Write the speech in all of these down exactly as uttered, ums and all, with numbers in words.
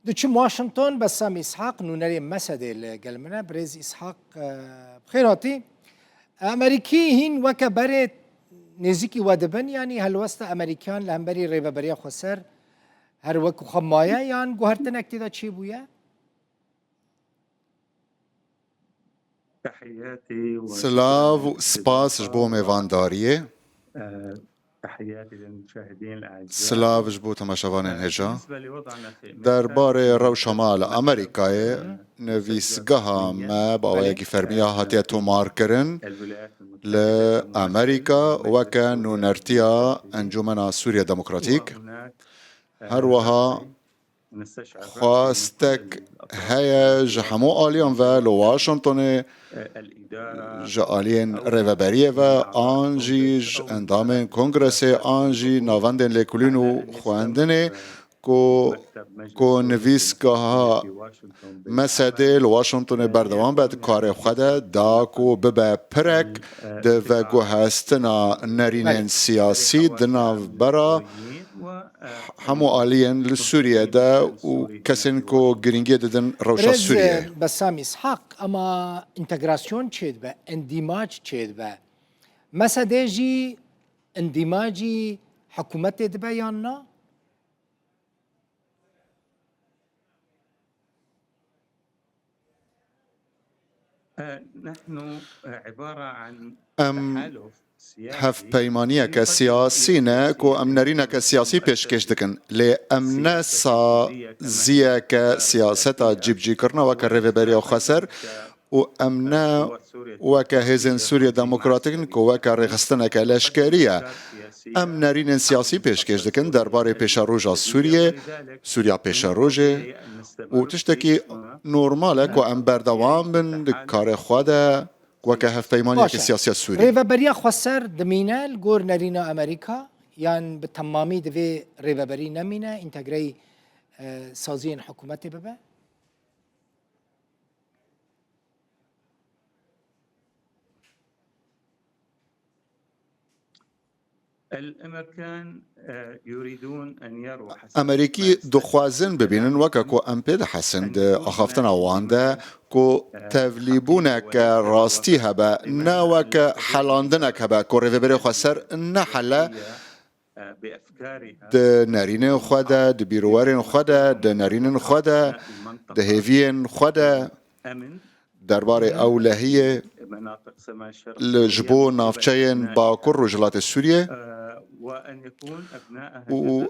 Diçim Washington, Bessam Îshak, nûnerê Mesedê li gel min e. Birêz Îshak, e, bi xêr hatî. Amerîkî hîn weke berê nêzîkî we dibin, yanî helwesta Amerîkiyan li hemberî Rêveberiya Xweser her wekî xwe maye, yan guhertinek tê de çêbûye? Silav û spas ji bo mêvandariyê. Silav ji bo temaşevanên hêja. Derbarê rewşa me li Amerîkayê, nivîsgeha me bi awayekî fermî ya hatiye tomarkirin. Li Amerîka weke nûnertiya Encûmena Sûriye Demokratîk, her wiha xwestek heye ji hemû aliyan ve li Washingtonê, ji aliyên rêveberiyê ve, an jî ji endamên kongresê, an jî navendên lêkolîn û xwendinê ku, ku nivîsgeha Mesedê li Washingtonê berdewam be di karê xwe de, da ku bibe pirek di veguhestina nerînên siyasî di navbera hemû aliyên li Sûriye de û kesên ku girîngiyê didin rewşa Sûriye. Birêz Bessam Îshak, ema întegrasyon çêdibe, îndîmac çêdibe. Mesedê jî îndîmacî hikûmetê dibe yan na? Em hevpeymaniyeke siyasî ne ku em nerîneke siyasî pêşkêş dikin, lê em ne saziyeke siyaseta cîbicîkirina weke Rêveberiya Xweser û em ne weke Hêzên Sûriye Demokratîk in ku weke rêxistineke leşkerî ye. Em nerînên siyasî pêşkêş dikin derbarê pêşeroja Sûriyê, Sûriya pêşerojê û tiştekî normal e ku em berdewam bin di karê xwe de weke hevpeymaniyeke siyasî ya Sûriyê. Rêveberiya Xweser dimîne li gor nerîna Amerîka, yan bi temamî divê rêveberî nemîne, întegreyî, e, saziyên hikûmetê bibe? Amerîkî dixwazin bibînin weke ku em pê dihesin di axaftina wan de ku tevlîbûneke rastî hebe, ne weke helandinek hebe ku Rêveberiya Xweser ne hel e, di nerînên xwe de, di bîrwerên xwe de, di nerînên xwe de, di hêviyên xwe de, derbarê ewlehiyê li, ji bo navçeyên Bakur Rojhilatê Sûriyê û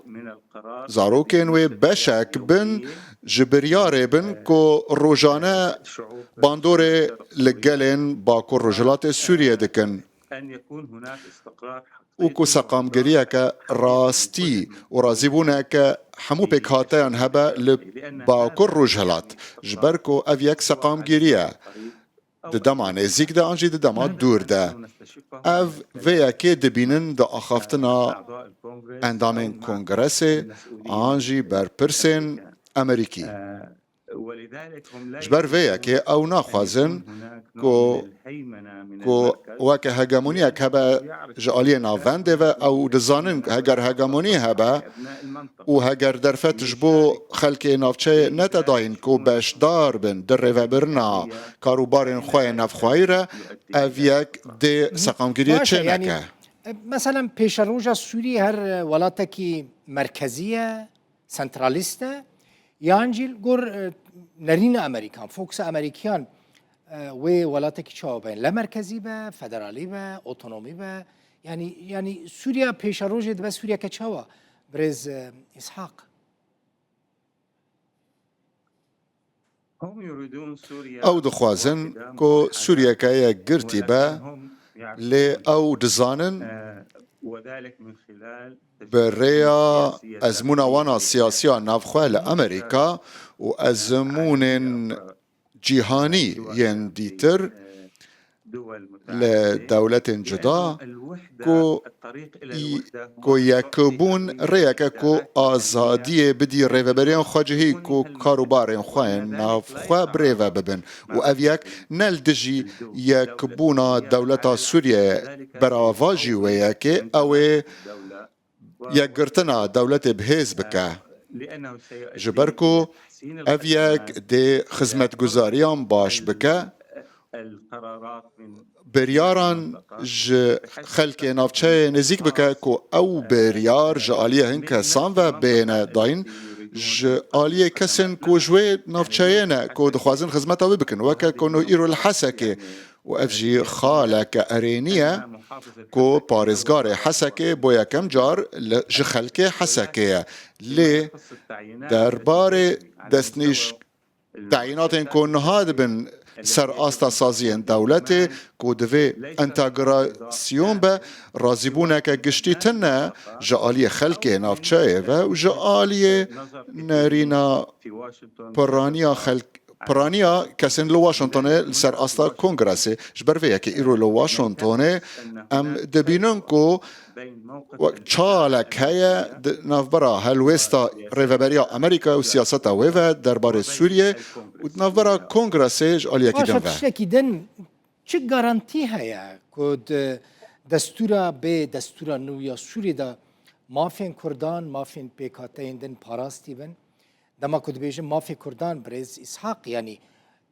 zarokên wê beşek bin ji biryarê bin ku rojane bandorê li gelên Bakur Rojhilatê Sûriyê dikin. û ku seqamgiriyeke rastî û razîbûneke hemû pêkhateyan hebe li Bakur Rojhilat, ji ber ku ev yek seqamgirî ye. Di dema nêzîk de an jî di dema dûr de. Ev vê yekê dibînin di axaftina endamên kongresê an jî berpirsên Amerîkî. Ji ber vê yekê ew naxwazin ku, ku weke hegemoniyek hebe ji aliyê navendê ve, ew dizanin heger hegemonî hebe û heger derfet ji bo xelkê navçeyê nete dayîn ku beşdar bin di rêvebirina karûbarên xwe yê navxweyî re, ev yek dê seqamgiriyê çê neke. Baş e, yanî, e, meselen pêşeroja Sûriyê her, e, welatekî merkezî ye, sentralîst e, yan jî li gor, e, nerîna Amerîkan, fokusa Amerîkiyan, e, wê welatekî çawa be? Lemerkezî be, federalî be, otonomî be? Yanî, yanî Sûriya pêşerojê dibe Sûriyeke çawa? Birêz, e, Îshak. Ew dixwazin ku Sûriyeke yekgirtî be, lê ew dizanin bi rêya ezmûna wan a siyasiya navxwe li Amerîka û ezmûnên cîhanî yên dîtir li dewletên cuda ku, ku yekbûn rêyeke ku azadiyê bidî rêveberiyên xwecihî ku karûbarên xwe yên navxwe bi rê ve bibin û ev yek ne li dijî yekbûna dewleta Sûriyeyê, berava jî wê yekê ew ê yekgirtina dewletê bi hêz bike. Ji ber ku ev yek dê xizmetguzariyan baş bike, biryaran ji xelkê navçeyê nêzîk bike ku ew biryar ji aliyê hin kesan ve bêne dayîn, ji aliyê kesên ku ji wê navçeyê ne ku dixwazin xizmeta wê bikin, weke ku no îro li Hesekê û ev jî xaleke erênî ye ku parêzgarê Hesekê bo yekem car li, ji xelkê Hesekê ye. Lê derbarê destnîş teyînatên ku niha dibin ser asta saziyên dewletê ku divê entegrasyon be, razîbûneke giştî tune ji aliyê xelkê navçeyê ve û ji aliyê nerîna piraniya xelk, piraniya kesên li Washingtonê li ser asta kongresê. Ji ber vê yekê îro li Washingtonê em dibînin ku wek çalek heye di navbera helwêsta rêveberiya Amerîka û siyaseta wê ve derbarê Sûriyê û di navbera kongresê ji aliyekî Baş din e, ve. Tiştekî din, çi garantî heye ku di destûra bê destûra nû ya Sûriyê de mafên Kurdan, mafên pêkhateyên din parastî bin? Dema ku dibêjin mafê Kurdan, birêz Îshak, yanî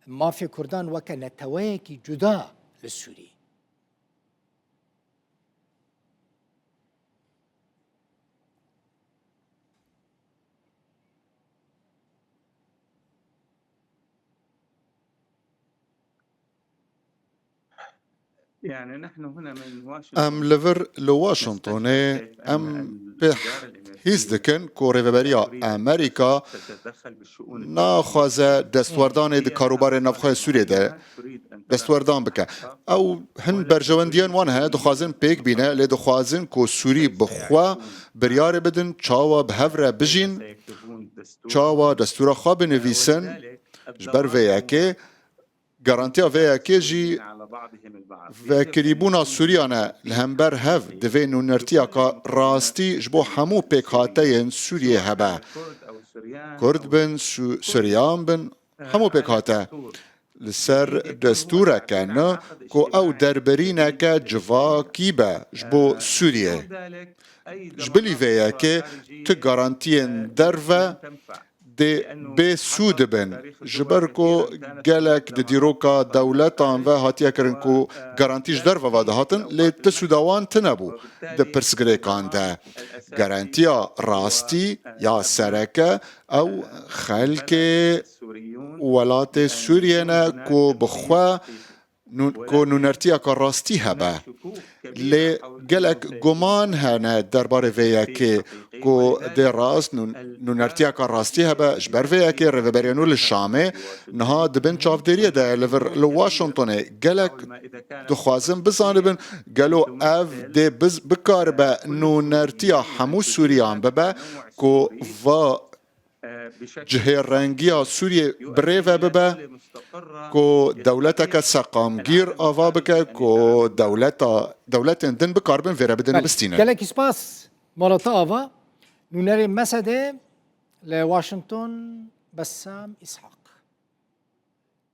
mafê Kurdan weke neteweyekî cuda li Sûriyê. Em li vir li Washingtonê em pê hîs dikin ku Rêveberiya Amerîka naxwaze destwerdanê di karûbarê navxwe Sûriyê de destwerdan bike. Ew hin berjewendiyan wan hene, dixwazin pêk bîne, lê dixwazin ku Sûrî bi xwe biryarê bidin, çawa bi hev re bijîn, çawa destûra xwe binivîsin. Ji ber vê yekê, garantiya vê yekê jî vekirîbûna Sûriyan e li hember hev. Divê nûnertiyeka rastî ji bo hemû pêkhateyên Sûriyê hebe. Kurd bin, Su-, Suryan bin, hemû pêkhate. Li ser destûreke nû ku ew derbirîneke civakî be ji bo Sûriyê. Ji bilî vê yekê tu garantiyên derve dê bê sûd bin. Ji ber ku gelek di dîroka dewletan ve hatiye kirin ku garantî ji derve ve dihatin, lê ti sûda wan tune bû di pirsgirêkan de. Garantiya rastî ya sereke ew xelkê welatê Sûriyê ne ku bi xwe nû-, ku nûnertiyeka rastî hebe. Lê gelek guman hene derbarê vê yekê ku dê rast nû-, nûnertiyeka rastî hebe. Ji ber vê yekê rêveberiya nû li Şamê niha di bin çavdêriyê de ye li vir li Washingtonê. Gelek dixwazin bizanibin gelo ev dê biz-, bikaribe nûnertiya hemû Sûriyan bibe ku va cihêrengiya Sûriyê bi rê ve bibe, ku dewleteke seqamgîr ava bike, ku dewleta, dewletên din bikaribin vê re bidin û Belê. Bistînin. Gelekî spas, Malata Ava, nûnerê Mesedê li Washington, Bessam Îshak.